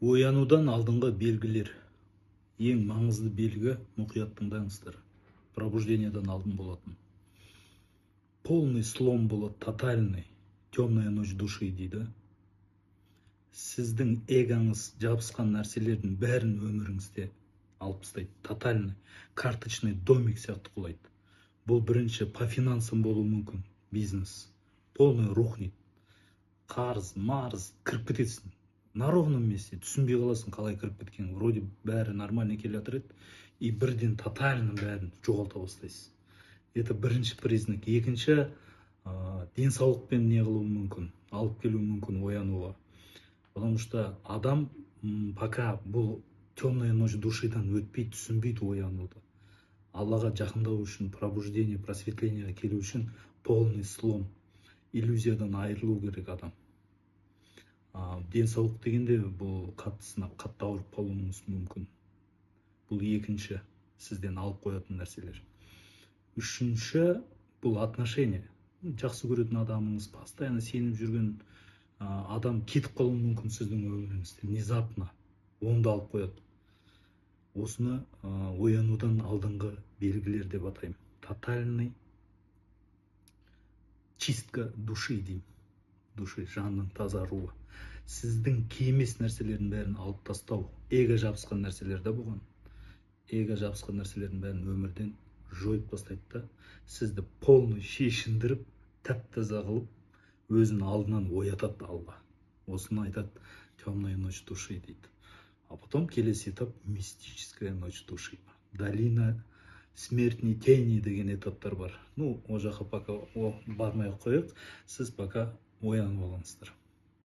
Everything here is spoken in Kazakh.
Оянудан алдыңғы белгілер. Ең маңызды белгі, мұқият тыңдаңыздар, пробуждениедан алдын болатын полный слом болады, тотальный темная ночь души дейді. Сіздің эгоңыз жабысқан нәрселердің бәрін өміріңізде алып тастайды, тотальный карточный домик сияқты құлайды. Бұл бірінші по финансам болуы мүмкін, бизнес полный рухнет, қарыз марыз кіріп кетесің на ровном месте, түсінбей қаласың қалай кіріп кеткенін. Вроде бәрі нормально келе жатыр еді, и бірден тотально бәрін жоғалта бастайсыз. Это бірінші признак. Екінші, денсаулықпен не қылуы мүмкін, алып келуі мүмкін оянуға, потому что адам пока бұл темная ночь душидан өтпей, түсінбейді оянуды. Аллаға жақындау үшін, пробуждение, просветлениеға келу үшін полный слом, иллюзиядан айырылу керек адам. Денсаулық дегенде, бұл қатты сынап, қатты ауырып қалуыңыз мүмкін. Бұл екінші сізден алып қоятын нәрселер. Үшінші, бұл отношение. Жақсы көретін адамыңыз, постоянно сеніп жүрген адам кетіп қалуы мүмкін сіздің өміріңізде внезапно, оны да алып қояды. Осыны оянудан алдыңғы белгілер деп атаймын. Тотальный чистка души деймін, души, жанның тазаруы, сіздің емес нәрселердің бәрін алып тастау, эго жабысқан нәрселер да болған. Эго жабысқан нәрселердің бәрін өмірден жойып тастайды да, сізді полный шешіндіріп, тәп таза қылып, өзінің алдынан оятады Алла. Осыны айтады, темная ночь души дейді. А потом келесі этап — мистическая ночь души, долина смертной тени деген этаптар бар. Ну, ол жаққа пока бармай ақ қояйық, сіз пока оянып алыңыздар.